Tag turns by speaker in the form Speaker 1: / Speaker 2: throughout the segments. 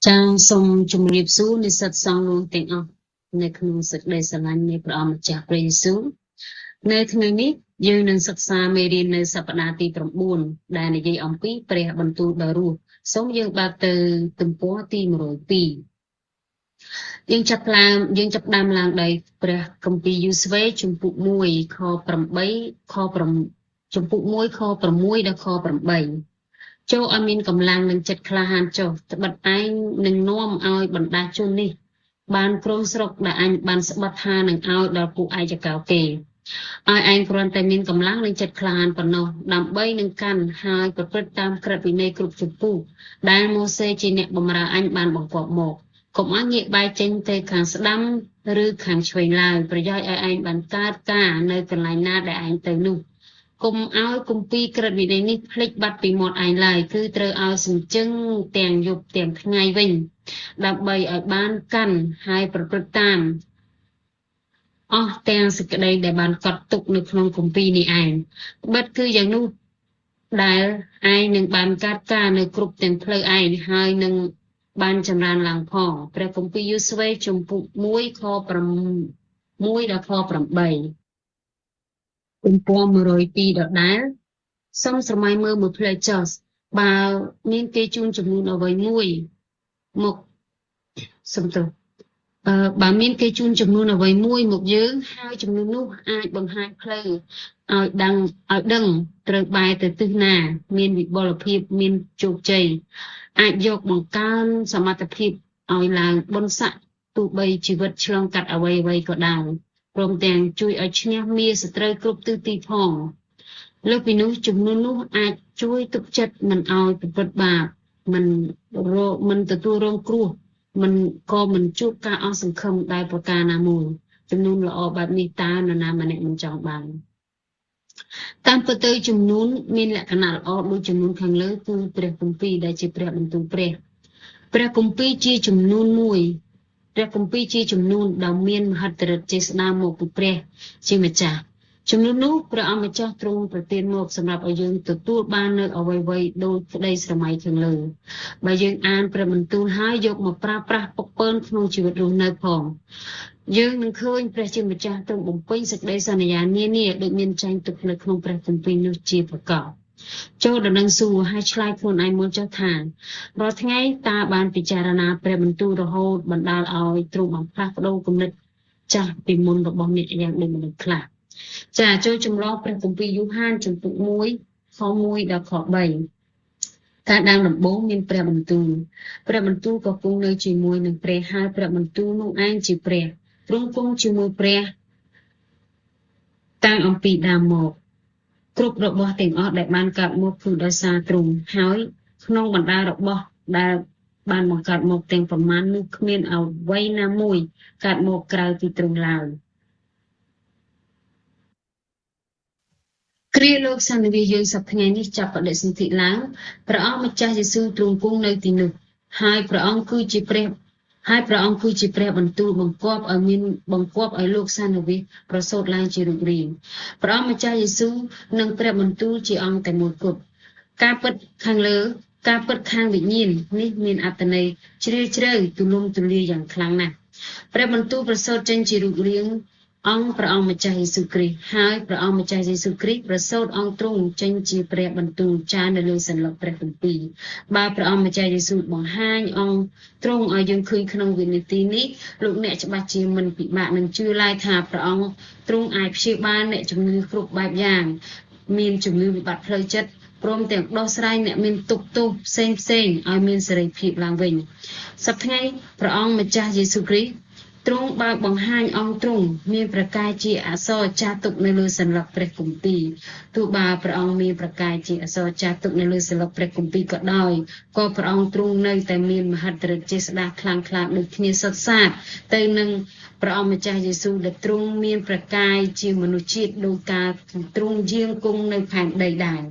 Speaker 1: ចា៎សូមជម្រាបសួរនិស្សិតសង្ឃលោកទាំងអស់នៅក្នុងសេចក្តីស្រឡាញ់នៃព្រះអម្ចាស់ព្រះយេស៊ូវនៅថ្ងៃនេះយើងនឹងសិក្សាមេរៀននៅសប្តាហ៍ទី9ដែលនិយាយអំពីព្រះបន្ទូលដ៏រស់សូមយើងបើកទៅទំព័រទី102យើងចាប់ផ្ដើមឡើងដោយព្រះគម្ពីរយូស្វេជំពូក1ខ8ខ5ជំពូក1ខ6ដល់ខ8ចូលឲ្យមានកម្លាំងនិងចិត្តក្លាហានចុះត្បិតឯងនឹងនាំឲ្យបណ្ដាជននេះបានគ្រងស្រុកដែលអញបានស្បត់ថានឹងឲ្យដល់ពួកឯកោគេឲ្យឯងគ្រាន់តែមានកម្លាំងនិងចិត្តក្លាហានប៉ុណ្ណោះដើម្បីនឹងកាន់ហើយប្រព្រឹត្តតាមក្រឹតវិន័យគ្រប់ជំពូកដែលម៉ូសេជាអ្នកបម្រើអញបានបង្គាប់មកកុំឲ្យងាកបែរចេញទៅខាងស្ដាំឬខាងឆ្វេងឡើយប្រយោជន៍ឲ្យឯងបានកើតការនៅកន្លែងណាដែលឯងទៅនោះកុំឲ្យគម្ពីរក្រឹតវិន័យនេះភ្លេចបាត់ពីមាត់ឯងឡើយគឺត្រូវឲ្យសញ្ជឹងទាំងយប់ទាំងថ្ងៃវិញដើម្បីឲ្យបានកាន់ហើយប្រព្រឹត្តតាមអស់ទាំងសេចក្តីដែលបានកត់ទុកនៅក្នុងគម្ពីរនេះឯងត្បិតគឺយ៉ាងនោះដែលឯងនឹងបានកើតការនៅគ្រប់ទាំងផ្លូវឯងហើយនឹងបានចម្រើនឡើងផងព្រះគម្ពីរយូស្វេជំពូក1ខ6ដល់ខ8ទំព័រ102ដដែលសូមស្រមៃមើលមួយផ្លែចុះបើមានគេជូនចំនួនអ្វីមួយមកសំទោសបើមានគេជូនចំនួនអ្វីមួយមកយើងហើយចំនួននោះអាចបង្ហាញផ្លូវឲ្យដឹងត្រូវបែរទៅទិសណាមានវិបុលភាពមានជោគជ័យអាចយកបង្កើនសមត្ថភាពឲ្យឡើងបុណ្យស័ក្តិទោះបីជីវិតឆ្លងកាត់អ្វីៗក៏ដោយព្រមទាំងជួយឲ្យឈ្នះមាសត្រូវគ្រប់ទិសទីផងលើសពីនោះចំនួននោះអាចជួយទុកចិត្តមិនឲ្យប្រព្រឹត្តបាបមិនទទួលរងគ្រោះមិនក៏មិនជួបការអស់សង្ឃឹមដោយប្រការណាមួយចំនួនល្អបែបនេះតើនរណាម្នាក់មិនចង់បានតាមពិតទៅចំនួនមានលក្ខណៈល្អដូចចំនួនខាងលើគឺព្រះគម្ពីរដែលជាព្រះបន្ទូលព្រះព្រះគម្ពីរជាចំនួនមួយព្រះគម្ពីរជាចំនួនដ៏មានមហិទ្ធិឫទ្ធិចេស្តាមកពីព្រះជាម្ចាស់ចំនួននោះព្រះអង្គម្ចាស់ទ្រង់ប្រទានមកសម្រាប់ឲ្យយើងទទួលបាននៅអ្វីៗដូចក្តីស្រមៃខាងលើបើយើងអានព្រះបន្ទូលហើយយកមកប្រើប្រាស់ពុកពើនក្នុងជីវិតរស់នៅផងយើងនឹងឃើញព្រះជាម្ចាស់ទ្រង់បំពេញសេចក្តីសន្យានានាដូចមានចែងទុកនៅក្នុងព្រះគម្ពីរនោះជាប្រកបចូលដល់នឹងសួរហើយឆ្លើយខ្លួនឯងមួយចុះថារាល់ថ្ងៃតើបានពិចារណាព្រះបន្ទូលរហូតបណ្ដាលឲ្យទ្រង់បានផ្លាស់ប្ដូរគំនិតចាស់ពីមុនរបស់អ្នកយ៉ាងដូចម្តេចខ្លះចាចូលចម្លងព្រះគម្ពីរយូហានជំពូក1ខ1ដល់ខ3កាលដើមដំបូងមានព្រះបន្ទូលព្រះបន្ទូលក៏គង់នៅជាមួយនឹងព្រះហើយព្រះបន្ទូលនោះឯងជាព្រះទ្រង់គង់ជាមួយព្រះតាំងអំពីដើមមកគ្រប់របស់ទាំងអស់ដែលបានកើតមកគឺដោយសារទ្រង់ហើយក្នុងបណ្ដារបស់ដែលបានបង្កើតមកទាំងប្រមាណនោះគ្មានអ្វីណាមួយកើតមកក្រៅពីទ្រង់ឡើយគ្រាលោកសន្និវាយើងសប្តាហ៍ថ្ងៃនេះចាប់បដិសន្ធិឡើងព្រះអង្គម្ចាស់យេស៊ូវទ្រង់គង់នៅទីនោះហើយព្រះអង្គគឺជាព្រះហើយព្រះអង្គគឺជាព្រះបន្ទូលបង្គាប់ឲ្យមានបង្គាប់ឲ្យលោកសានវិសប្រសូតឡើងជារូបរាងព្រះអង្គម្ចាស់យេស៊ូវនិងព្រះបន្ទូលជាអង្គតែមួយគត់ការពិតខាងលើការពិតខាងវិញ្ញាណនេះមានអត្ថន័យជ្រាលជ្រៅទូលំទូលាយយ៉ាងខ្លាំងណាស់ព្រះបន្ទូលប្រសូតចេញជារូបរាងអង្គព្រះអង្គម្ចាស់យេស៊ូវគ្រីស្ទហើយព្រះអង្គម្ចាស់យេស៊ូវគ្រីស្ទប្រសូតអង្គទ្រង់ចេញជាព្រះបន្ទូលចារនៅលើសន្លឹកព្រះគម្ពីរបើព្រះអង្គម្ចាស់យេស៊ូវបង្ហាញអង្គទ្រង់ឲ្យយើងឃើញក្នុងវិនាទីនេះលោកអ្នកច្បាស់ជាមិនពិបាកនឹងជឿឡើយថាព្រះអង្គទ្រង់អាចព្យាបាលអ្នកជំងឺគ្រប់បែបយ៉ាងមានជំងឺវិបត្តិផ្លូវចិត្តព្រមទាំងដោះស្រាយអ្នកមានទុក្ខទោសផ្សេងផ្សេងឲ្យមានសេរីភាពឡើងវិញសប្តាហ៍ថ្ងៃព្រះអង្គម្ចាស់យេស៊ូវគ្រីស្ទទ្រង់បើកបង្ហាញអង្គទ្រង់មានប្រកាយជាអក្សរចារទុកនៅលើសន្លឹកព្រះគម្ពីរទោះបើព្រះអង្គមានប្រកាយជាអក្សរចារទុកនៅលើសន្លឹកព្រះគម្ពីរក៏ដោយក៏ព្រះអង្គទ្រង់នៅតែមានមហិទ្ធិឫទ្ធិចេស្តាខ្លាំងក្លាដូចគ្នាសុទ្ធសាធទៅនឹងព្រះអង្គម្ចាស់យេស៊ូវដែលទ្រង់មានប្រកាយជាមនុស្សជាតិដោយការទ្រង់យាងគង់នៅផែនដីដែរ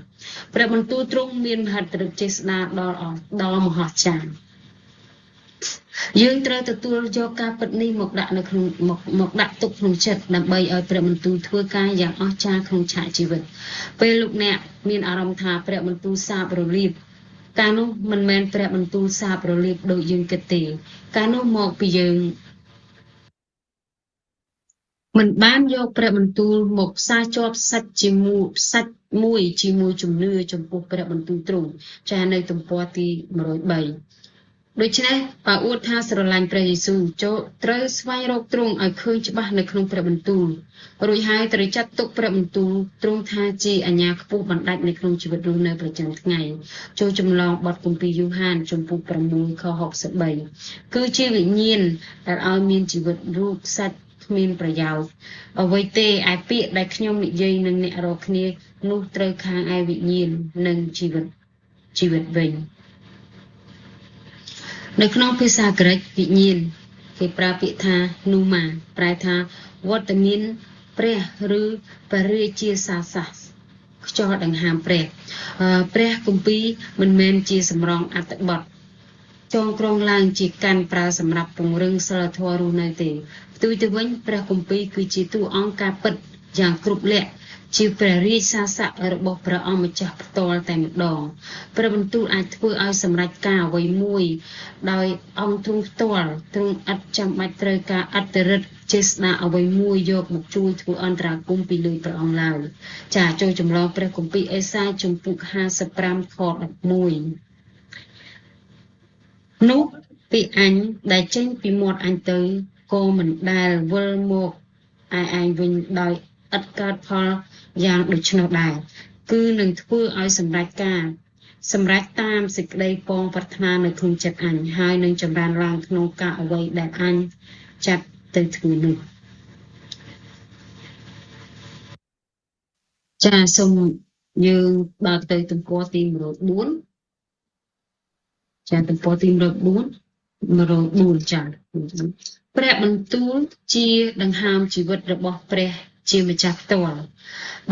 Speaker 1: ព្រះបន្ទូលទ្រង់មានមហិទ្ធិឫទ្ធិចេស្តាដល់មហស្ចារ្យ យើងត្រូវទទួលយកការពិតនេះមកដាក់នៅក្នុងមកដាក់ទុកក្នុងចិត្តដើម្បីឲ្យព្រះបន្ទូលធ្វើការយ៉ាងអស្ចារ្យក្នុងឆាកជីវិតពេលលោកអ្នកមានអារម្មណ៍ថាព្រះបន្ទូលសាបរលាបការនោះមិនមែនព្រះបន្ទូលសាបរលាបដូចយើងគិតទេការនោះមកពីយើងមិនបានយកព្រះបន្ទូលមកផ្សារជាប់សាច់ជាមួយសាច់មួយជាមួយជំនឿចំពោះព្រះបន្ទូលទ្រង់ចានៅទំព័រទី103ដូច្នេះបើអួតថាស្រឡាញ់ព្រះយេស៊ូវចូលត្រូវស្វែងរកទ្រង់ឲ្យឃើញច្បាស់នៅក្នុងព្រះបន្ទូលរួចហើយត្រូវចាត់ទុកព្រះបន្ទូលទ្រង់ថាជាអាជ្ញាខ្ពស់បណ្ដាច់នៅក្នុងជីវិតរស់នៅប្រចាំថ្ងៃចូលចម្លងបទគម្ពីរយ៉ូហានជំពូក6ខ63គឺជាវិញ្ញាណដែលឲ្យមានជីវិតរូបសាច់គ្មានប្រយោជន៍អ្វីទេឯពាក្យដែលខ្ញុំនិយាយនឹងអ្នករាល់គ្នានោះត្រូវខាងឯវិញ្ញាណនិងជីវិតវិញនៅក្នុងភាសាក្រិកវិញ្ញាណគេប្រើពាក្យថានូម៉ាប្រែថាវត្តមានព្រះឬព្រះរាជាសាសខ្យល់ដង្ហើមព្រះព្រះគម្ពីរមិនមែនជាសម្រងអត្ថបទចងក្រងឡើងជាកាន់ប្រើសម្រាប់ពង្រឹងសិលធម៌រស់នៅទេផ្ទុយទៅវិញព្រះគម្ពីរគឺជាតួអង្គការពិតយ៉ាងគ្រប់លក្ខជាព្រះរាជសាសៈរបស់ព្រះអង្គម្ចាស់ផ្ទាល់តែម្ដងព្រះបន្ទូលអាចធ្វើឲ្យសម្រេចការអ្វីមួយដោយអង្គទ្រង់ផ្ទាល់ទ្រង់ឥតចាំបាច់ត្រូវការអត្តរិទ្ធចេស្តាអ្វីមួយយកមកជួយធ្វើអន្តរាគមន៍ពីលើព្រះអង្គឡើយចាចូលចម្លងព្រះគម្ពីរអេសាយជំពូក55ខ11នោះពីអញដែលចេញពីមាត់អញទៅក៏មិនដែលវិលមកឯឯងវិញដោយឥតកើតផលយ៉ាងដូច្នោះដែរគឺនឹងធ្វើឲ្យសម្រេចការសម្រេចតាមសេចក្តីពងប្រាថ្នានៅក្នុងចិត្តអញហើយនឹងចម្រើនឡើងក្នុងការអ្វីដែលអញចាត់ទៅធ្វើនោះចាសូមយើងបើកទៅទំព័រទី104ចាទំព័រទី104 104ចាព្រះបន្ទូលជាដង្ហើមជីវិតរបស់ព្រះជាម្ចាស់ផ្ទាល់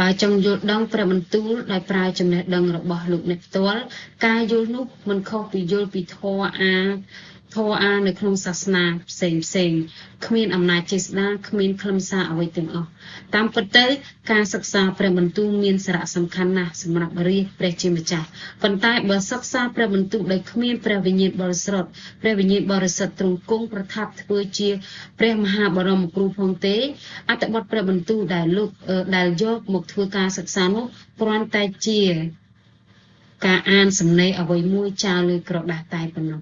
Speaker 1: បើចង់យល់ដឹងព្រះបន្ទូលដោយប្រើចំណេះដឹងរបស់លោកអ្នកផ្ទាល់ការយល់នោះមិនខុសពីយល់ពីធម៌អានៅក្នុងសាសនាផ្សេងផ្សេងគ្មានអំណាចចេស្តាគ្មានខ្លឹមសារអ្វីទាំងអស់តាមពិតទៅការសិក្សាព្រះបន្ទូលមានសារៈសំខាន់ណាស់សម្រាប់រាជព្រះជាម្ចាស់ប៉ុន្តែបើសិក្សាព្រះបន្ទូលដោយគ្មានព្រះវិញ្ញាណបរិសុទ្ធព្រះវិញ្ញាណបរិសុទ្ធទ្រង់គង់ប្រថាប់ធ្វើជាព្រះមហាបរមគ្រូផងទេអត្ថបទព្រះបន្ទូលដែលលោកដែលយកមកធ្វើការសិក្សានោះគ្រាន់តែជាការអានសំណេរអ្វីមួយចារលើក្រដាសតែប៉ុណ្ណោះ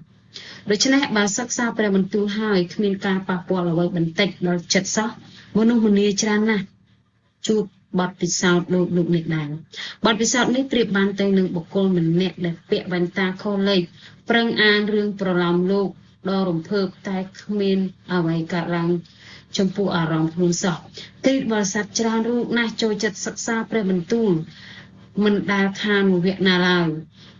Speaker 1: ដូច្នេះបើសិក្សាព្រះបន្ទូលហើយគ្មានការប៉ះពាល់អ្វីបន្តិចដល់ចិត្តសោះមនុស្សម្នាច្រើនណាស់ជួបបទពិសោធន៍ដូចលោកនេះដែរបទពិសោធន៍នេះប្រៀបបានទៅនឹងបុគ្គលម្នាក់ដែលពាក់វ៉ែនតាខុសលេខប្រឹងអានរឿងប្រឡំលោកដ៏រំភើបតែគ្មានអ្វីកើតឡើងចំពោះអារម្មណ៍ខ្លួនសោះគ្រិស្តបរិស័ទច្រើនរូបណាស់ចូលចិត្តសិក្សាព្រះបន្ទូលមិនដែលខានមួយវគ្គណាឡើយ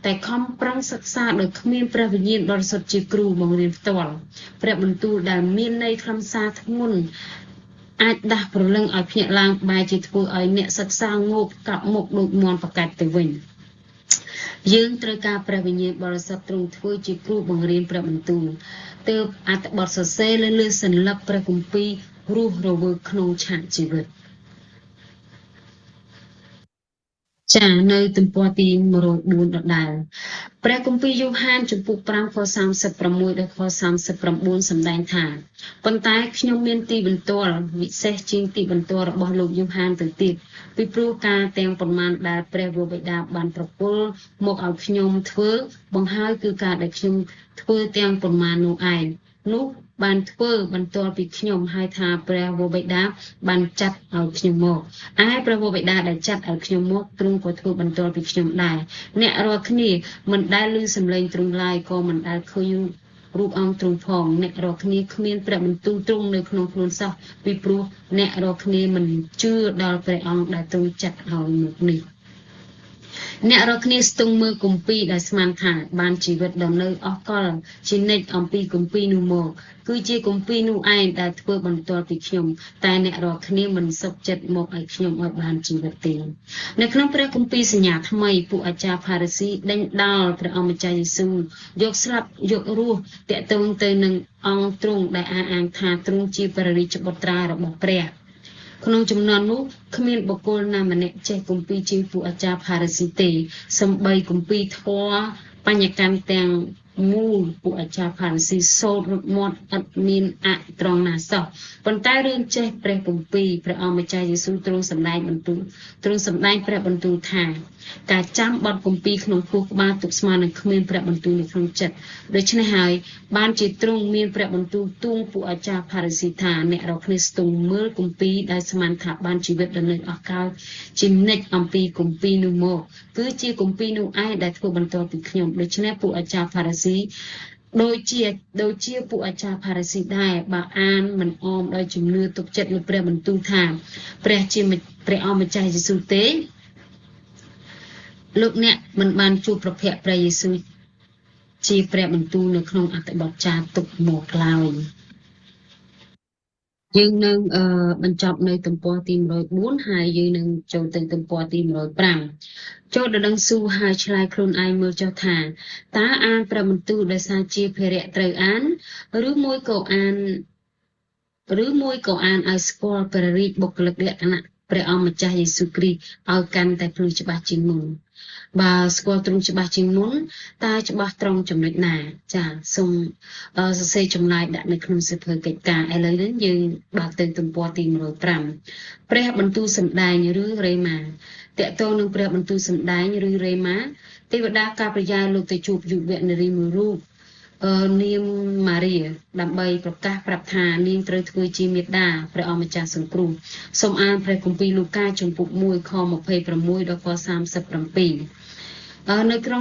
Speaker 1: តែខំប្រឹងសិក្សាដោយគ្មានព្រះវិញ្ញាណបរិសុទ្ធជាគ្រូបង្រៀនផ្ទាល់ព្រះបន្ទូលដែលមានន័យខ្លឹមសារធ្ងន់អាចដាស់ព្រលឹងឲ្យភ្ញាក់ឡើងបែរជាធ្វើឲ្យអ្នកសិក្សាងោបកាប់មុខដូចមាន់ប្រកាច់ទៅវិញយើងត្រូវការព្រះវិញ្ញាណបរិសុទ្ធទ្រង់ធ្វើជាគ្រូបង្រៀនព្រះបន្ទូលទើបអត្ថបទសរសេរលើសន្លឹកព្រះគម្ពីររស់រវើកក្នុងឆាកជីវិតចានៅទំព័រទី104ដដែលព្រះគម្ពីរយ៉ូហានជំពូក5ខ36ដល់ខ39សម្ដែងថាប៉ុន្តែខ្ញុំមានទីបន្ទាល់វិសេសជាងទីបន្ទាល់របស់លោកយ៉ូហានទៅទៀតពីព្រោះការទាំងប៉ុន្មានដែលព្រះវរបិតាបានប្រគល់មកឲ្យខ្ញុំធ្វើបង្ហើយគឺការដែលខ្ញុំធ្វើទាំងប៉ុន្មាននោះឯងនោះបានធ្វើបន្ទាល់ពីខ្ញុំហើយថាព្រះវរបិតាបានចាត់ឲ្យខ្ញុំមកឯព្រះវរបិតាដែលចាត់ឲ្យខ្ញុំមកទ្រង់ក៏ធ្វើបន្ទាល់ពីខ្ញុំដែរអ្នករាល់គ្នាមិនដែលឮសំឡេងទ្រង់ឡើយក៏មិនដែលឃើញរូបអង្គទ្រង់ផងអ្នករាល់គ្នាគ្មានព្រះបន្ទូលទ្រង់នៅក្នុងខ្លួនសោះពីព្រោះអ្នករាល់គ្នាមិនជឿដល់ព្រះអង្គដែលទ្រង់ចាត់ឲ្យមកនេះ អ្នករាល់គ្នាស្ទង់មើលគម្ពីរដែលស្មានថាបានជីវិតដ៏នៅអស់កលជានិច្ចអំពីគម្ពីរនោះមកគឺជាគម្ពីរនោះឯងដែលធ្វើបន្ទាល់ពីខ្ញុំតែអ្នករាល់គ្នាមិនសុខចិត្តមកឲ្យខ្ញុំឲ្យបានជីវិតទេនៅក្នុងព្រះគម្ពីរសញ្ញាថ្មីពួកអាចារ្យផារីស៊ីដេញដោលព្រះអម្ចាស់យេស៊ូយកស្លាប់យករស់តាក់ទងទៅនឹងអង្គទ្រង់ដែលអះអាងថាទ្រង់ជាព្រះរាជបុត្រារបស់ព្រះក្នុងចំនួននោះគ្មានបុគ្គលណាម្នាក់ចេះគម្ពីរជាងពួកអាចារ្យផារីស៊ីទេសំបីគម្ពីរធម៌បញ្ញកម្មទាំងមូលពួកអាចារ្យផារីស៊ីសូត្ររត់មាត់ឥតមានអត្រង់ណាសោះប៉ុន្តែរឿងចេះព្រះគម្ពីរព្រះអម្ចាស់យេស៊ូទ្រង់សម្ដែងបន្ទូលទ្រង់សម្ដែងព្រះបន្ទូលថាការចាំបទគម្ពីរក្នុងខួរក្បាលទុកស្មើនឹងគ្មានព្រះបន្ទូលនៅក្នុងចិត្តដូច្នេះហើយបានជាទ្រង់មានព្រះបន្ទូលទូងពួកអាចារ្យផារីស៊ីថាអ្នករាល់គ្នាស្ទង់មើលគម្ពីរដែលស្មានថាបានជីវិតដ៏នៅអស់កលជានិច្ចអំពីគម្ពីរនោះមកគឺជាគម្ពីរនោះឯងដែលធ្វើបន្ទាល់ពីខ្ញុំដូច្នេះពួកអាចារ្យផារីស៊ីដូចជាពួកអាចារ្យផារីស៊ីដែរបើអានមិនអមដោយជំនឿទុកចិត្តលើព្រះបន្ទូលថាព្រះជាព្រះអម្ចាស់យេស៊ូទេលោកអ្នកមិនបានជួបប្រភពព្រះយេស៊ូជាព្រះបន្ទូលនៅក្នុងអត្ថបទចារទុកមកឡើយយើងនឹងបញ្ចប់នៅទំព័រទី104ហើយយើងនឹងចូលទៅទំព័រទី105ចូលដល់ដឹងស៊ូហើយឆ្លើយខ្លួនឯងមើលចុះថាតើអានព្រះបន្ទូលដោយសារជាភារៈត្រូវអានឬមួយក៏អានឲ្យស្គាល់ព្រះរាជបុគ្គលិកលក្ខណៈព្រះអម្ចាស់យេស៊ូគ្រីស្ទឲ្យកាន់តែភ្លឺច្បាស់ជាងមុនបើស្គាល់ទ្រង់ច្បាស់ជាងមុនតើច្បាស់ត្រង់ចំណុចណាចាសូមសរសេរចម្លើយដាក់នៅក្នុងសៀវភៅកិច្ចការឥឡូវនេះយើងបើកទៅទំព័រទី105ព្រះបន្ទូលសម្ដែងឬរេម៉ាតកតងនឹងព្រះបន្ទូលសម្ដែងឬរេម៉ាទេវតាកាព្រិយាលោកទៅជួបយុវនារីមួយរូបនាមម៉ារីដើម្បីប្រកាសប្រាប់ថានាងត្រូវធ្វើជាមេដាព្រះអម្ចាស់សង្គ្រោះសូមអានព្រះគម្ពីរលូកាជំពូក1ខ26ដល់ខ37នៅត្រ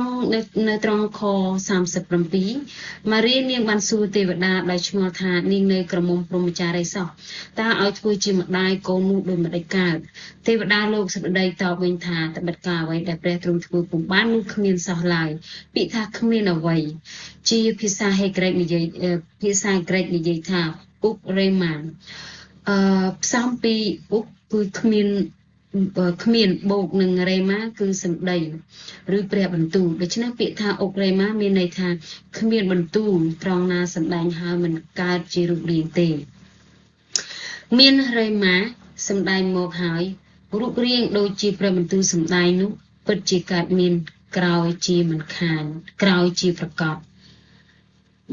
Speaker 1: ង់ខ37ម៉ារីនាងបានសួរទេវតាដោយឆ្ងល់ថានាងនៅក្រមុំព្រហ្មចារីសោះតើឲ្យធ្វើជាម្ដាយកូននោះដោយម្ដេចកើតទេវតាលោកសម្ដីតបវិញថាត្បិតការអ្វីដែលព្រះទ្រង់ធ្វើពុំបាននោះគ្មានសោះឡើយពាក្យថាគ្មានអ្វីជាភាសាហេក្រិកនិយាយភាសាក្រិកនិយាយថាអ៊ុករេម៉ានផ្សំពីអ៊ុកគឺគ្មានបូកនឹងរេម៉ាគឺសម្ដីឬព្រះបន្ទូលដូច្នេះពាក្យថាអុករេម៉ាមានន័យថាគ្មានបន្ទូលត្រង់ណាសម្ដែងហើយមិនកើតជារូបរាងទេមានរេម៉ាសម្ដែងមកហើយរូបរាងដូចជាព្រះបន្ទូលសម្ដែងនោះពិតជាកើតមានក្រោយជាមិនខានក្រោយជាប្រកប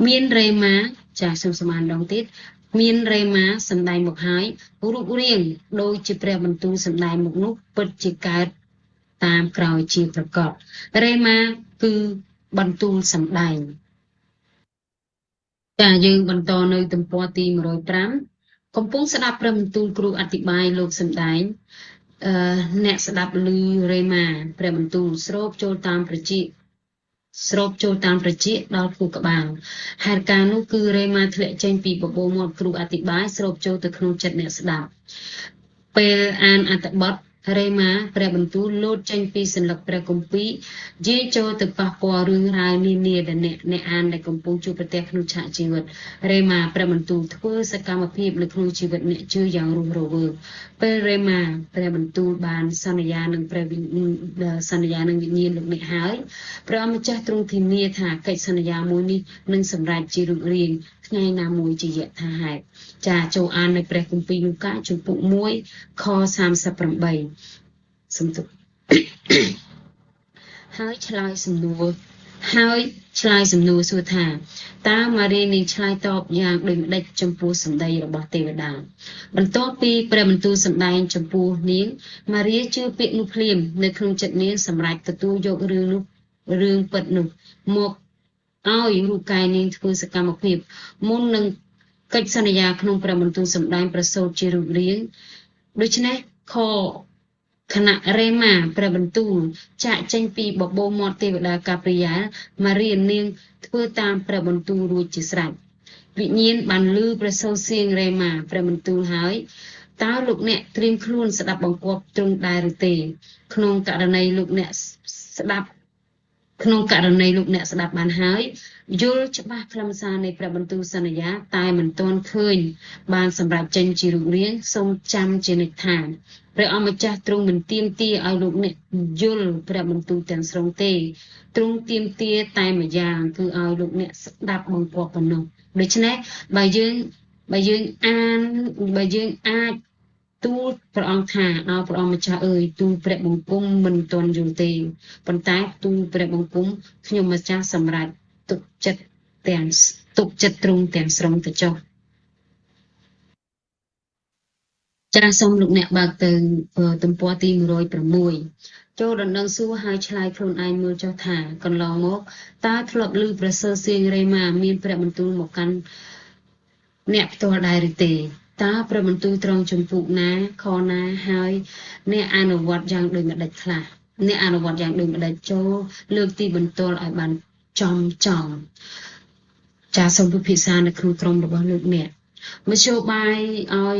Speaker 1: មានរេម៉ាចាសូមសមានដងទៀតមានរេម៉ាសម្ដែងមកហើយរូបរាងដូចជាព្រះបន្ទូលសម្ដែងមកនោះពិតជាកើតតាមក្រោយជាប្រកបរេម៉ាគឺបន្ទូលសម្ដែងចាយើងបន្តនៅទំព័រទី105កំពុងស្ដាប់ព្រះបន្ទូលគ្រូអធិប្បាយលោកសម្ដែងអ្នកស្ដាប់ឮរេម៉ាព្រះបន្ទូលស្រូបចូលតាមប្រជាស្រូបចូលតាមប្រជាដល់ខួរក្បាលហេតុការណ៍នោះគឺរេម៉ាធ្លាក់ចេញពីបបោមាត់គ្រូអធិប្បាយស្រូបចូលទៅក្នុងចិត្តអ្នកស្ដាប់ពេលអានអត្ថបទរេម៉ាព្រះបន្ទូលលោតចេញពីសន្លឹកព្រះគម្ពីរយាងចូលទៅប៉ះពាល់រឿងរ៉ាវនានាដែលអ្នកអានដែលកំពុងជួបប្រទះក្នុងឆាកជីវិតរេម៉ាព្រះបន្ទូលធ្វើសកម្មភាពនៅក្នុងជីវិតអ្នកជឿយ៉ាងរស់រវើកពេលរេម៉ាព្រះបន្ទូលបានសន្យានឹងព្រះសន្យានឹងវិញ្ញាណលោកអ្នកហើយព្រះអម្ចាស់ទ្រង់ធានាថាកិច្ចសន្យាមួយនេះនឹងសម្រេចជារូបរាងថ្ងៃណាមួយជាយថាហេតុចាចូលអាននៅព្រះគម្ពីរលូកាជំពូក1ខ38សំទុកហើយឆ្លើយសំណួរសួរថាតើម៉ារីនឹងឆ្លើយតបយ៉ាងដូចម្ដេចចំពោះសម្ដីរបស់ទេវតាបន្ទាប់ពីព្រះបន្ទូលសម្ដែងចំពោះនាងម៉ារីជឿពាក្យនោះភ្លាមនៅក្នុងចិត្តនាងសម្រេចទទួលយករឿងនោះរឿងពិតនោះមកឲ្យរូបកាយនាងធ្វើសកម្មភាពមុននឹងកិច្ចសន្យាក្នុងព្រះបន្ទូលសម្ដែងប្រសូតជារូបរាងដូច្នេះខខណៈរេម៉ាព្រះបន្ទូលចាកចេញពីបបោមាត់ទេវតាកាព្រិយាម៉ារីនាងធ្វើតាមព្រះបន្ទូលរួចជាស្រេចវិញ្ញាណបានលឺព្រះសូរសៀងរេម៉ាព្រះបន្ទូលហើយ តើលោកអ្នកត្រៀមខ្លួនស្ដាប់បង្គាប់ទ្រង់ដែរឬទេក្នុងករណីលោកអ្នកស្ដាប់ក្នុងករណីលោកអ្នកស្ដាប់បានហើយយល់ច្បាស់ខ្លឹមសារនៃព្រះបន្ទូលសន្យាតែមិនទាន់ឃើញបានសម្រេចចេញជារូបរាងសូមចាំជានិច្ចថាព្រះអម្ចាស់ទ្រង់មិនទាមទារឲ្យលោកអ្នកយល់ព្រះបន្ទូលទាំងស្រុងទេទ្រង់ទាមទារតែម្យ៉ាងគឺឲ្យលោកអ្នកស្ដាប់បង្គាប់ប៉ុណ្ណោះដូច្នេះបើយើងអានបើយើងអាចទូលព្រះអង្គថាឲ្យព្រះអង្គម្ចាស់អើយទូលព្រះបង្គំមិនទាន់យល់ទេប៉ុន្តែទូលព្រះបង្គំខ្ញុំម្ចាស់សម្រេចទុកចិត្តទាំងទុកចិត្តទ្រង់ទាំងស្រុងទៅចុះចាសសូមលោកអ្នកបើកទៅទំព័រទី106ចូលដណ្ដឹងសួរហើយឆ្លើយខ្លួនឯងមើលចុះថាកន្លងមកតើធ្លាប់ឮប្រសើរសៀងរេម៉ាមានព្រះបន្ទូលមកកាន់អ្នកផ្ទាល់ដែរឬទេតើព្រះបន្ទូលត្រង់ជំពូកណាខណាហើយអ្នកអនុវត្តយ៉ាងដូចម្ដេចខ្លះអ្នកអនុវត្តយ៉ាងដូចម្ដេចចូលលើកទីបន្ទាល់ឲ្យបានចំចំចាសូមពិភាក្សានៅក្នុងក្រុមរបស់លោកអ្នកមធ្យោបាយឲ្យ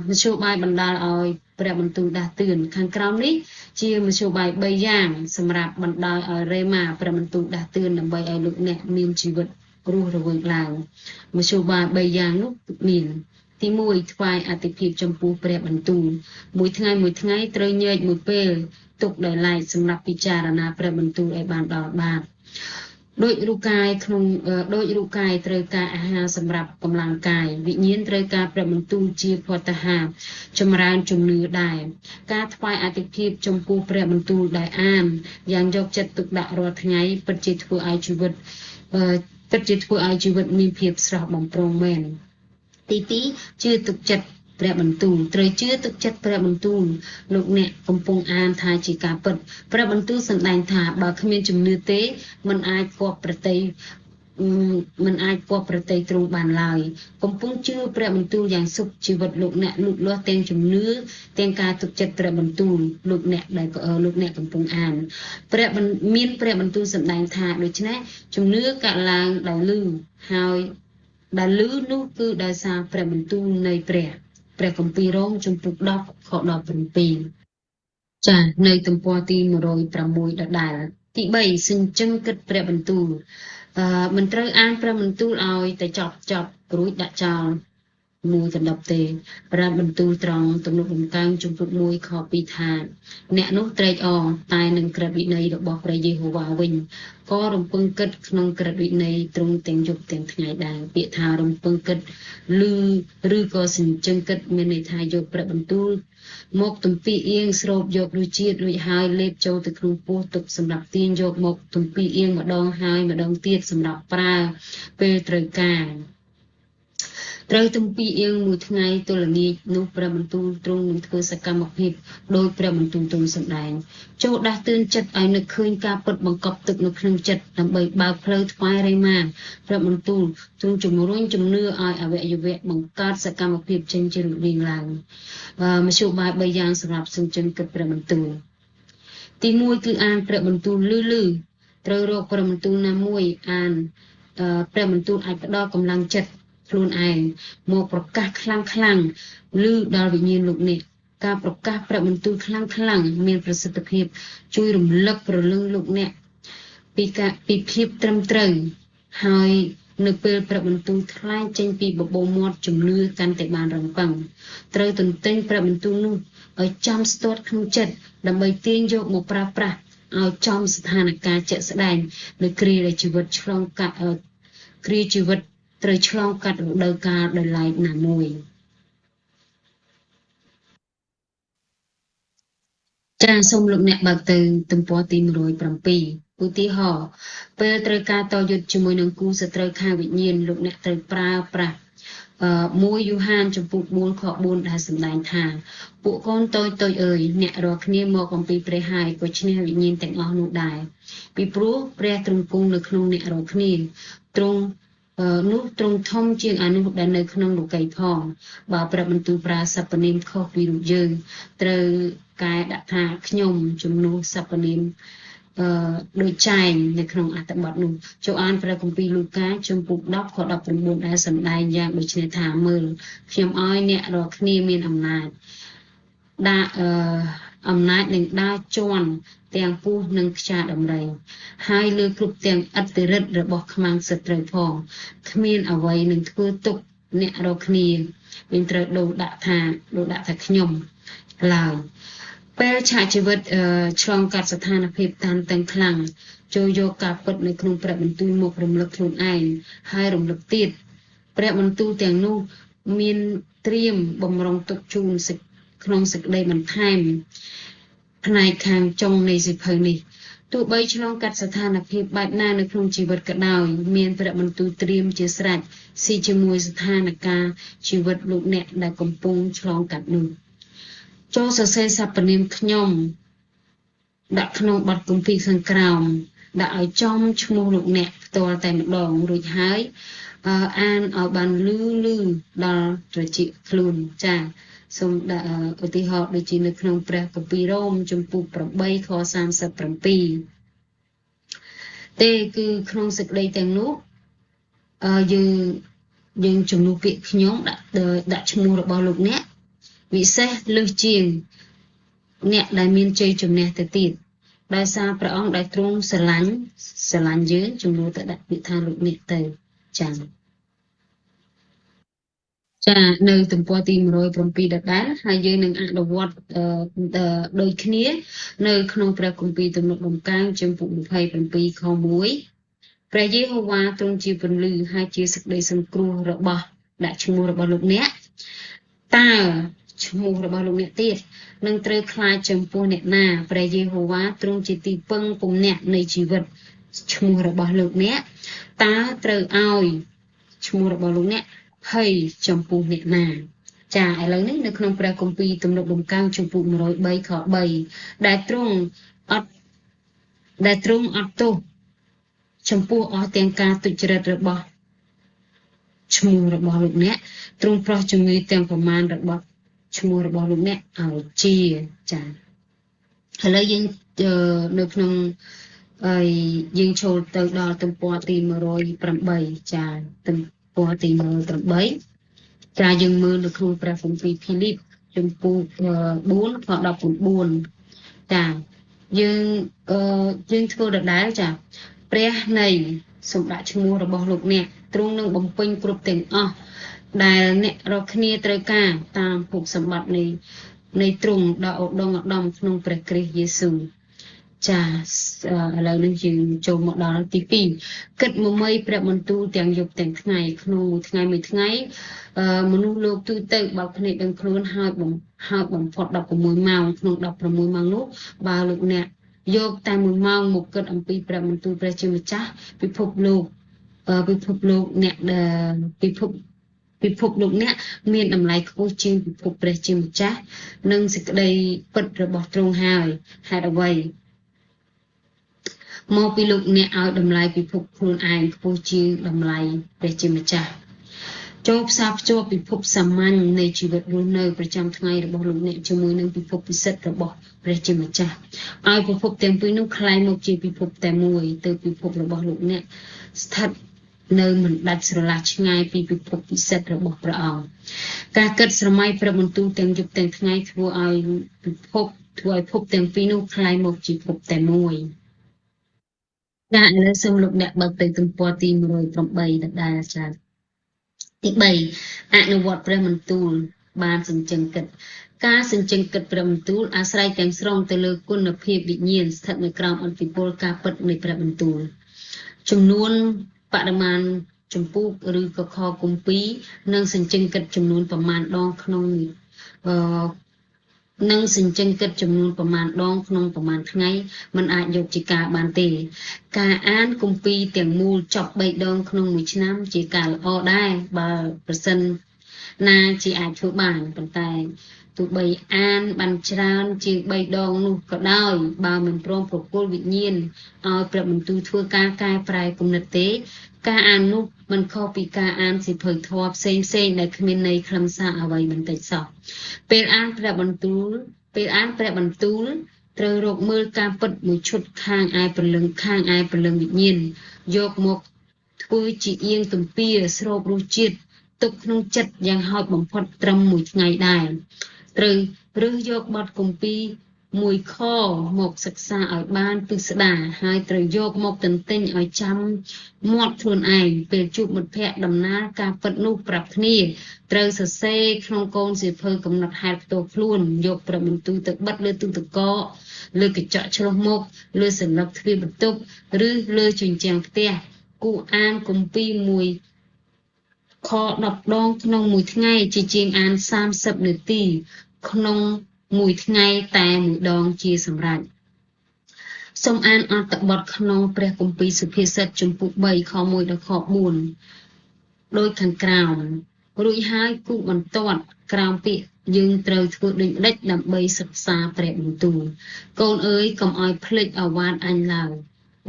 Speaker 1: មធ្យោបាយបណ្ដាលឲ្យព្រះបន្ទូលដាស់តឿនខាងក្រោមនេះជាមធ្យោបាយ3យ៉ាងសម្រាប់បណ្ដាលឲ្យរេម៉ាព្រះបន្ទូលដាស់តឿនដើម្បីឲ្យលោកអ្នកមានជីវិតរស់រវើកឡើងមធ្យោបាយ3យ៉ាងនោះមានទី1ថ្វាយអតិភិបចំពោះព្រះបន្ទូលមួយថ្ងៃមួយថ្ងៃត្រូវញែកមួយពេលទុកដោយឡែកសម្រាប់ពិចារណាព្រះបន្ទូលឲ្យបានដល់បាតដោយរូបកាយក្នុងដោយរូបកាយត្រូវការអាហារសម្រាប់កម្លាំងកាយវិញ្ញាណត្រូវការព្រះបន្ទូលជាភត្តាហារចម្រើនជំនឿដែរការថ្វាយអតិភិបចំពោះព្រះបន្ទូលដែលអានយ៉ាងយកចិត្តទុកដាក់រាល់ថ្ងៃពិតជាធ្វើឲ្យជីវិតពិតជាធ្វើឲ្យជីវិតមានភាពស្រស់បំព្រងមែនទី2ជឿទុកចិត្តព្រះបន្ទូលត្រូវជឿទុកចិត្តព្រះបន្ទូលលោកអ្នកកំពុងអានថាជាការពិតព្រះបន្ទូលសម្ដែងថាបើគ្មានជំនឿទេមិនអាចគប់ប្រតិមិនអាចគប់ប្រតិទ្រង់បានឡើយកំពុងជឿព្រះបន្ទូលយ៉ាងសុខជីវិតលោកអ្នកលូតលាស់ទាំងជំនឿទាំងការទុកចិត្តព្រះបន្ទូលលោកអ្នកដែលលោកអ្នកកំពុងអានព្រះមានព្រះបន្ទូលសម្ដែងថាដូច្នេះជំនឿកើតឡើងដោយលឺហើយដែលលឺនោះគឺដោយសារព្រះបន្ទូលនៃព្រះព្រះគម្ពីររ៉ូមជំពូក10ខ17ចានៅទំព័រទី106ដដែលទី3សញ្ជឹងគិតព្រះបន្ទូលមិនត្រូវអានព្រះបន្ទូលឲ្យតែចប់រួចដាក់ចោលមួយកណ្ដប់ទេព្រះបន្ទូលត្រង់ទំនុកបំកើងជំពូក1ខ2ថាអ្នកនោះត្រេកអរតែនឹងក្រឹតវិន័យរបស់ព្រះយេហូវ៉ាវិញក៏រំពឹងគិតក្នុងក្រឹតវិន័យទ្រង់ទាំងយប់ទាំងថ្ងៃដែរពាក្យថារំពឹងគិតឬក៏សញ្ជឹងគិតមានន័យថាយកព្រះបន្ទូលមកទំពីអៀងស្រូបយករសជាតិរួចហើយលេបចូលទៅក្នុងពោះទុកសម្រាប់ទាញយកមកទំពីអៀងម្ដងហើយម្ដងទៀតសម្រាប់ប្រើពេលត្រូវការត្រូវទំពីអៀងមួយថ្ងៃទល់ល្ងាចនោះព្រះបន្ទូលទ្រង់នឹងធ្វើសកម្មភាពដោយព្រះបន្ទូលទ្រង់សម្ដែងចូលដាស់តឿនចិត្តឲ្យនឹកឃើញការពិតបង្កប់ទុកនៅក្នុងចិត្តដើម្បីបើកផ្លូវថ្វាយរេម៉ាព្រះបន្ទូលទ្រង់ជំរុញជំនឿឲ្យអវយវៈបង្កើតសកម្មភាពចេញជារូបរាងឡើងមធ្យោបាយ3យ៉ាងសម្រាប់សញ្ជឹងគិតព្រះបន្ទូលទី1គឺអានព្រះបន្ទូលលឺលឺត្រូវរកព្រះបន្ទូលណាមួយអានព្រះបន្ទូលអាចផ្ដល់កម្លាំងចិត្តខ្លួនឯងមកប្រកាសខ្លាំងខ្លាំងឮដល់វិញ្ញាណលោកអ្នកការប្រកាសព្រះបន្ទូលខ្លាំងខ្លាំងមានប្រសិទ្ធភាពជួយរំលឹកព្រលឹងលោកអ្នកពីភាពត្រឹមត្រូវហើយនៅពេលព្រះបន្ទូលថ្លែងចេញពីបបោមាត់ជំនឿកាន់តែបានរំពឹងត្រូវទន្ទិញព្រះបន្ទូលនោះឲ្យចំស្ទាត់ក្នុងចិត្តដើម្បីទាញយកមកប្រើប្រាស់ឲ្យចំស្ថានភាពជាក់ស្ដែងនៅគ្រាដែលជីវិតឆ្លងកាត់គ្រាជីវិតត្រូវឆ្លងកាត់រដូវកាលដោយឡែកណាមួយចាសូមលោកអ្នកបើកទៅទំព័រទី107ឧទាហរណ៍ពេលត្រូវការតយុទ្ធជាមួយនឹងគូសត្រូវខាងវិញ្ញាណលោកអ្នកត្រូវប្រើប្រាស់1យូហានជំពូក4ខ4ដែលសម្ដែងថាពួកកូនតូចតូចអើយអ្នករាល់គ្នាមកអំពីព្រះហើយក៏ឈ្នះវិញ្ញាណទាំងអស់នោះដែរពីព្រោះព្រះទ្រង់គង់នៅក្នុងអ្នករាល់គ្នាទ្រង់នោះទ្រង់ធំជាងអានោះដែលនៅក្នុងលោកីផងបើព្រះបន្ទូលប្រើសព្វនាមខុសពីរូបយើងត្រូវកែដាក់ថាខ្ញុំជំនួសសព្វនាម ដូចចែងនៅក្នុងអត្ថបទនោះចូលអានព្រះគម្ពីរលូកាជំពូក10ខ19ដែលសម្ដែងយ៉ាងដូចនេះថាមើលខ្ញុំឲ្យអ្នករាល់គ្នាមានអំណាចដាក់អំណាចនឹងដើរជាន់ទាំងពស់និងខ្យាដំរីហើយលើគ្រប់ទាំងឥទ្ធិឫទ្ធិរបស់ខ្មាំងសត្រូវផងគ្មានអ្វីនឹងធ្វើទុកអ្នករាល់គ្នាវិញត្រូវដូរដាក់ថាខ្ញុំឡើយពេលឆាកជីវិតឆ្លងកាត់ស្ថានភាពតានតឹងខ្លាំងចូលយកការពិតនៅក្នុងព្រះបន្ទូលមករំលឹកខ្លួនឯងហើយរំលឹកទៀតព្រះបន្ទូលទាំងនោះមានត្រៀមបំរុងទុកជូនក្នុងសេចក្តីបន្ថែមផ្នែកខាងចុងនៃសៀវភៅនេះទោះបីឆ្លងកាត់ស្ថានភាពបែបណានៅក្នុងជីវិតក៏ដោយមានព្រះបន្ទូលត្រៀមជាស្រេចស៊ីជាមួយស្ថានភាពជីវិតលោកអ្នកដែលកំពុងឆ្លងកាត់នោះចូលសរសេរសព្វនាមខ្ញុំដាក់ក្នុងបទគម្ពីរខាងក្រោមដាក់ឲ្យចំឈ្មោះលោកអ្នកផ្ទាល់តែម្ដងរួចហើយអានឲ្យបានលឺលឺដល់ត្រចៀកខ្លួនចាសូមដាក់ឧទាហរណ៍ដូចជានៅក្នុងព្រះគម្ពីររ៉ូមជំពូក8ខ37ទេគឺក្នុងសេចក្តីទាំងនោះយើងជំនួសពាក្យខ្ញុំដាក់ឈ្មោះរបស់លោកអ្នកវិសេសលើសជាងអ្នកដែលមានជ័យជំនះទៅទៀតដោយសារព្រះអង្គដែលទ្រង់ស្រឡាញ់យើងជំនួសទៅដាក់ពាក្យថាលោកអ្នកទៅចាចានៅទំព័រទី107ដដែលហើយយើងនឹងអនុវត្តដូចគ្នានៅក្នុងព្រះគម្ពីរទំនុកដំកើងជំពូក27ខ1ព្រះយេហូវ៉ាទ្រង់ជាពន្លឺហើយជាសេចក្តីសង្គ្រោះរបស់ដាក់ឈ្មោះរបស់លោកអ្នកតើឈ្មោះរបស់លោកអ្នកទៀតនឹងត្រូវខ្លាចចំពោះអ្នកណាព្រះយេហូវ៉ាទ្រង់ជាទីពឹងពំនាក់នៃជីវិតឈ្មោះរបស់លោកអ្នកតើត្រូវឲ្យឈ្មោះរបស់លោកអ្នកភ័យចំពោះអ្នកណាចាឥឡូវនេះនៅក្នុងព្រះគម្ពីរទំនុកដំកើងជំពូក103ខ3ដែលទ្រង់អត់ទោសចំពោះអស់ទាំងការទុច្ចរិតរបស់ឈ្មោះរបស់លោកអ្នកទ្រង់ប្រោះជំងឺទាំងប្រមាណរបស់ឈ្មោះរបស់លោកអ្នកឲ្យជាចាឥឡូវយើងនៅក្នុងហើយយើងចូលទៅដល់ទំព័រទី108ចាទំព័រទី108ចាយើងមើលនៅក្នុងព្រះគម្ពីរភីលីបជំពូក4ខ19ចាយើងធ្វើដដែលចាព្រះនៃសម្ដាក់ឈ្មោះរបស់លោកអ្នកទ្រង់នឹងបំពេញគ្រប់ទាំងអស់ដែលអ្នករាល់គ្នាត្រូវការតាមភោគសម្បត្តិនៃទ្រង់ដ៏ឧត្តមឧត្តមក្នុងព្រះគ្រីស្ទយេស៊ូវចាឥឡូវនេះយើងចូលមកដល់ទី2គិតមមីព្រះបន្ទូលទាំងយប់ទាំងថ្ងៃក្នុងមួយថ្ងៃមួយថ្ងៃមនុស្សលោកទូទៅបើកភ្នែកដឹងខ្លួនហើយបំផុត16ម៉ោងក្នុង16ម៉ោងនោះបើលោកអ្នកយកតែ1ម៉ោងមកគិតអំពីព្រះបន្ទូលព្រះជាម្ចាស់ពិភពលោកអ្នកពិភពលោកអ្នកមានតម្លៃខ្ពស់ជាងពិភពព្រះជាម្ចាស់និងសេចក្តីពិតរបស់ទ្រង់ហើយហេតុអ្វីមកពីលោកអ្នកឲ្យតម្លៃពិភពខ្លួនឯងខ្ពស់ជាងតម្លៃព្រះជាម្ចាស់ចូលផ្សារភ្ជាប់ពិភពសាមញ្ញនៃជីវិតរស់នៅប្រចាំថ្ងៃរបស់លោកអ្នកជាមួយនឹងពិភពពិសិដ្ឋរបស់ព្រះជាម្ចាស់ឲ្យពិភពទាំងពីរនោះក្លាយមកជាពិភពតែមួយទៅពិភពរបស់លោកអ្នកស្ថិតនៅមិនដាច់ស្រឡះឆ្ងាយពីពិភពពិសិដ្ឋរបស់ព្រះអង្គការគិតស្រមៃព្រះបន្ទូលទាំងយប់ទាំងថ្ងៃធ្វើឲ្យភពទាំងពីរនោះក្លាយមកជាភពតែមួយចាឥឡូវសូមលោកអ្នកបើកទៅទំព័រទី108ដដែលចាទី3អនុវត្តព្រះបន្ទូលបានសញ្ជឹងគិតការសញ្ជឹងគិតព្រះបន្ទូលអាស្រ័យទាំងស្រុងទៅលើគុណភាពវិញ្ញាណស្ថិតនៅក្រោមឥទ្ធិពលការពិតនៃព្រះបន្ទូលចំនួនបរិមាណចម្ពោះឬក៏ខគម្ពីរនិងសញ្ជឹងគិតចំនួនប្រមាណដងក្នុងនិងសញ្ជឹងគិតចំនួនប្រមាណដងក្នុងប្រមាណថ្ងៃមិនអាចយកជាការបានទេការអានគម្ពីរទាំងមូលចប់3ដងក្នុងមួយឆ្នាំជាការល្អដែរបើប្រសិនណាជាអាចធ្វើបានប៉ុន្តែទោះបីអានបានច្រើនជាង3ដងនោះក៏ដោយបើមិនព្រមប្រគល់វិញ្ញាណឲ្យព្រះបន្ទូលធ្វើការកែប្រែគំនិតទេការអាននោះមិនខុសពីការអានសៀវភៅធម៌ផ្សេងៗដែលគ្មានន័យខ្លឹមសារអ្វីបន្តិចសោះពេលអានព្រះបន្ទូល ត្រូវរកមើលការពិតមួយឈុតខាងឯព្រលឹងខាងឯព្រលឹងវិញ្ញាណយកមកធ្វើជាអៀងទំពាស្រូបរសជាតិទុកក្នុងចិត្តយ៉ាងហោចបំផុតត្រឹមមួយថ្ងៃដែរត្រូវរើសយកបទគម្ពីរមួយខមកសិក្សាឲ្យបានពិស្ដាហើយត្រូវយកមកទន្ទិញឲ្យចាំមាត់ខ្លួនឯងពេលជួបមិត្តភ័ក្តិដំណើរការពិតនោះប្រាប់គ្នាត្រូវសរសេរក្នុងកូនសៀវភៅកំណត់ហេតុផ្ទាល់ខ្លួនយកព្រះបន្ទូលទៅបិទលើទូទឹកកកលើកញ្ចក់ឆ្លុះមុខលើសន្លឹកទ្វារបន្ទប់ឬលើជញ្ជាំងផ្ទះគួរអានគម្ពីរមួយខ10ដងក្នុងមួយថ្ងៃជាជាងអាន30នាទីក្នុងមួយថ្ងៃតែមួយដងជាសម្រាប់សូមអានអត្ថបទក្នុងព្រះគម្ពីរសុភាសិតជំពូក3ខ1ដល់ខ4ដូចខាងក្រោមរួចហើយគូបន្ទាត់ក្រោមពាក្យយើងត្រូវធ្វើដូចម្ដេចដើម្បីសិក្សាព្រះបន្ទូលកូនអើយកុំឲ្យភ្លេចឱវាទអញឡើយ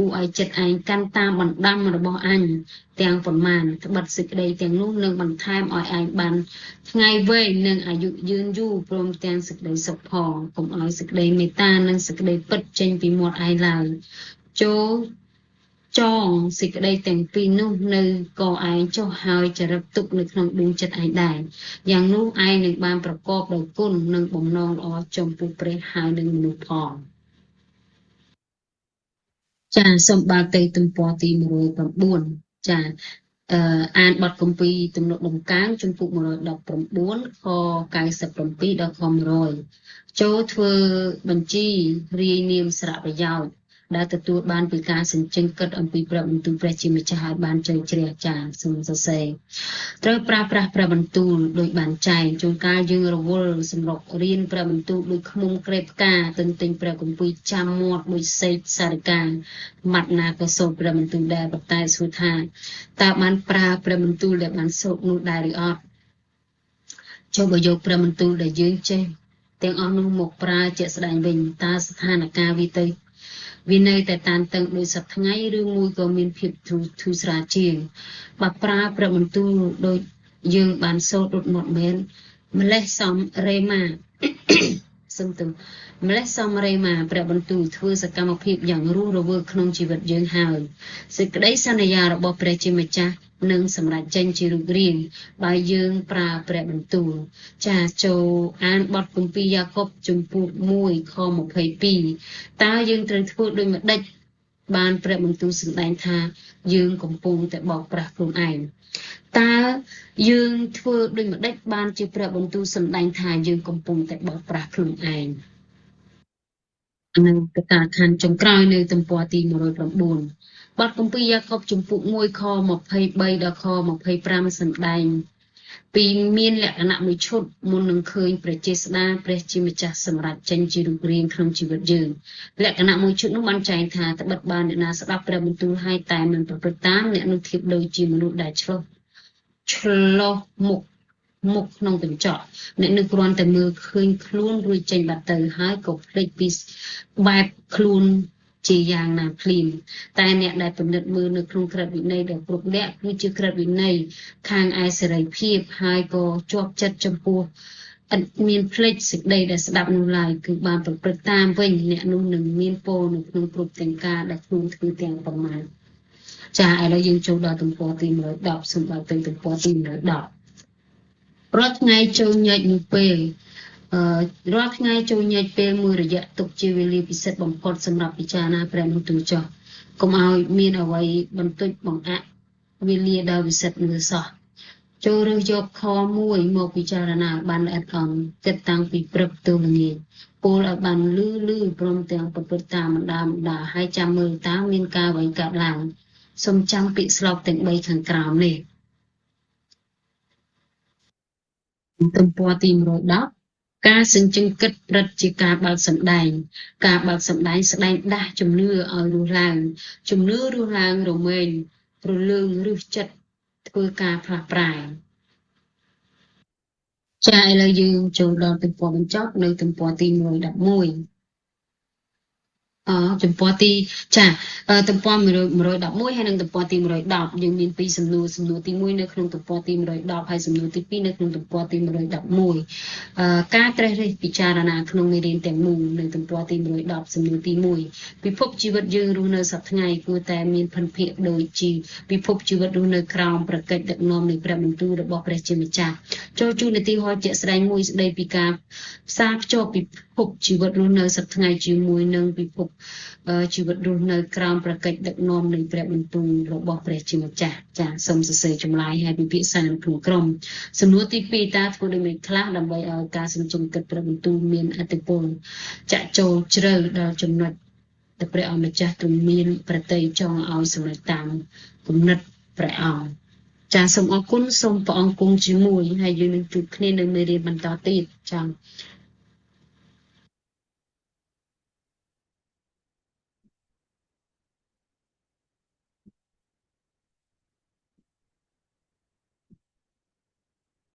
Speaker 1: គួរឲ្យចិត្តឯងកាន់តាមបណ្ដាំរបស់អញទាំងប៉ុន្មានត្បិតសេចក្តីទាំងនោះនឹងបន្ថែមឲ្យឯងបានថ្ងៃវែងនិងអាយុយឺនយូរព្រមទាំងសេចក្តីសុខផងកុំឲ្យសេចក្តីមេត្តានិងសេចក្តីពិតចេញពីមាត់ឯងឡើយចូលចងសេចក្តីទាំងពីរនោះនៅកឯងចុះហើយចរិតទុកនៅក្នុងដួងចិត្តឯងដែរយ៉ាងនោះឯងនឹងបានប្រកបដោយគុណនិងបំណងល្អចំពោះព្រះហើយនិងមនុស្សផងចាសូមបើកទៅទំព័រទី109ចាអានបទគម្ពីរទំនុកដំកើងជំពូក119ខ97ដល់ខ100ចូលធ្វើបញ្ជីរាយនាមសារៈប្រយោជន៍ដែលទទួលបានពីការសញ្ជឹងគិតអំពីព្រះបន្ទូលព្រះជាម្ចាស់ឲ្យបានជ្រៅជ្រះចាសូមសរសេរត្រូវប្រើប្រាស់ព្រះបន្ទូលដោយបានចែងជួនកាលយើងរវល់សម្រុករៀនព្រះបន្ទូលដោយឃ្មុំក្រេបផ្កាទន្ទិញព្រះគម្ពីរចាំមាត់ដោយសេកសារិកាម៉ាត់ណាក៏សូត្រព្រះបន្ទូលដែរប៉ុន្តែសួរថាតើបានប្រើព្រះបន្ទូលដែលបានសូត្រនោះដែរឬអត់ចូលបើយកព្រះបន្ទូលដែលយើងចេះទាំងអស់នោះមកប្រើជាក់ស្ដែងវិញតើស្ថានភាពវាទៅវានៅតែតានតឹងដោយសប្តាហ៍ថ្ងៃឬមួយក៏មានភាពធូរស្រាលជាងបើប្រើព្រះបន្ទូលដោយយើងបានសូត្ររត់មាត់មែនម្លេះសំរេម៉ាសំទោម្លេះសំរេម៉ាព្រះបន្ទូលធ្វើសកម្មភាពយ៉ាងរស់រវើកក្នុងជីវិតយើងហើយសេចក្តីសន្យារបស់ព្រះជាម្ចាស់នឹងសម្រេចចេញជារូបរាងបើយើងប្រើព្រះបន្ទូលចាចូលអានបទគម្ពីរយ៉ាកុបជំពូក1ខ22តើយើងត្រូវធ្វើដូចម្ដេចបានព្រះបន្ទូលសម្ដែងថាយើងកំពុងតែបោកប្រាស់ខ្លួនឯងតើយើងធ្វើដូចម្ដេចបានជាព្រះបន្ទូលសម្ដែងថាយើងកំពុងតែបោកប្រាស់ខ្លួនឯងនៅកតាខណ្ឌចុងក្រោយនៅទំព័រទី109បទគម្ពីរយ៉ាកុបជំពូក1ខ23ដល់ខ25សម្ដែងពីមានលក្ខណៈមួយឈុតមុននឹងឃើញព្រះចេស្តាព្រះជាម្ចាស់សម្រាប់ចេញជារូបរាងក្នុងជីវិតយើងលក្ខណៈមួយឈុតនោះបានចែងថាត្បិតបានអ្នកណាស្ដាប់ព្រះបន្ទូលហើយតែមិនប្រព្រឹត្តតាមអ្នកនោះធៀបដូចជាមនុស្សដែលឆ្លុះមុខមុខក្នុងកញ្ចក់អ្នកនោះគ្រាន់តែមើលឃើញខ្លួនរួចចេញបាត់ទៅហើយក៏ភ្លេចពីបែបខ្លួនជាយ៉ាងណាភ្លាមតែអ្នកដែលពិនិត្យមើលនៅក្នុងក្រឹតវិន័យដែលគ្រប់លក្ខគឺជាក្រឹតវិន័យខាងឯសេរីភាពហើយក៏ជាប់ចិត្តចំពោះឥតមានភ្លេចសេចក្តីដែលស្ដាប់នោះឡើយគឺបានប្រព្រឹត្តតាមវិញអ្នកនោះនឹងមានពរនៅក្នុងគ្រប់ទាំងការដែលខ្លួនធ្វើទាំងប៉ុន្មានចាឥឡូវយើងចូលដល់ទំព័រទី110សូមបើកទៅទំព័រទី110រាល់ថ្ងៃចូលញែកមួយពេលរាល់ថ្ងៃចូលញែកពេលមួយរយៈទុកជាវេលាពិសេសបំផុតសម្រាប់ពិចារណាព្រះបន្ទូលចុះកុំឲ្យមានអ្វីបន្តិចបង្អាក់វេលាដ៏វិសិទ្ធនោះសោះចូលរើសយកខមួយមកពិចារណាបានល្អិតល្អន់គិតតាំងពីព្រឹកទៅល្ងាចពោលឲ្យបានលឺលឺព្រមទាំងប្រព្រឹត្តតាមបណ្ដាបណ្ដាហើយចាំមើលតើមានការអ្វីកើតឡើងសូមចាំពាក្យស្លោកទាំង3ខាងក្រោមនេះទំព័រទី110ការសញ្ជឹងគិតព្រឹត្តជាការបើកសម្ដែងការបើកសម្ដែងស្ដែងដាស់ជំនឿឲ្យរស់ឡើងជំនឿរស់ឡើងរមែងរលើងរឹសចិត្តធ្វើការផ្លាស់ប្រែចាឥឡូវយើងចូលដល់ទំព័របញ្ចប់នៅទំព័រទី111 អទំព័រទីចាទំព័រ111ហើយនិងទំព័រទី110យើងមានពីរសំណួរសំណួរទី1នៅក្នុងទំព័រទី110ហើយសំណួរទី2នៅក្នុងទំព័រទី111អឺការត្រេះរិះពិចារណាក្នុងមេរៀនទាំងមូលនៅទំព័រទី110សំណួរទី1ពិភពជីវិតយើងរស់នៅសប្តាហ៍ថ្ងៃគួរតែមានភិនភាគដូចជាពិភពជីវិតរស់នៅក្រោមប្រកិច្ចដឹកនាំនៃព្រះបន្ទូលរបស់ព្រះជាម្ចាស់ចូលជូននីតិហោជាក់ស្ដែងមួយស្ដីពីការផ្សារភ្ជាប់ពិភពជីវិតរស់នៅសប្តាហ៍ថ្ងៃជាមួយនឹងពិភពជីវិតរស់នៅក្រោមប្រកិច្ចដឹកនាំនៃព្រះបន្ទូលរបស់ព្រះជាម្ចាស់ចាសូមសរសេរចម្លើយឲ្យពិភាក្សានៅក្នុងក្រុមសំណួរទី2តើធ្វើដូចម្តេចខ្លះដើម្បីឲ្យការសញ្ជឹងគិតព្រះបន្ទូលមានឥទ្ធិពលចាក់ចូលជ្រៅដល់ចំណុចដែលព្រះអង្គម្ចាស់ទ្រង់មានប្រតិយចង់ឲ្យសម្រេចតាមគំនិតព្រះអង្គចាសូមអរគុណសូមព្រះអង្គគង់ជាមួយហើយយើងនឹងជួបគ្នានៅមេរៀនបន្តទៀតចា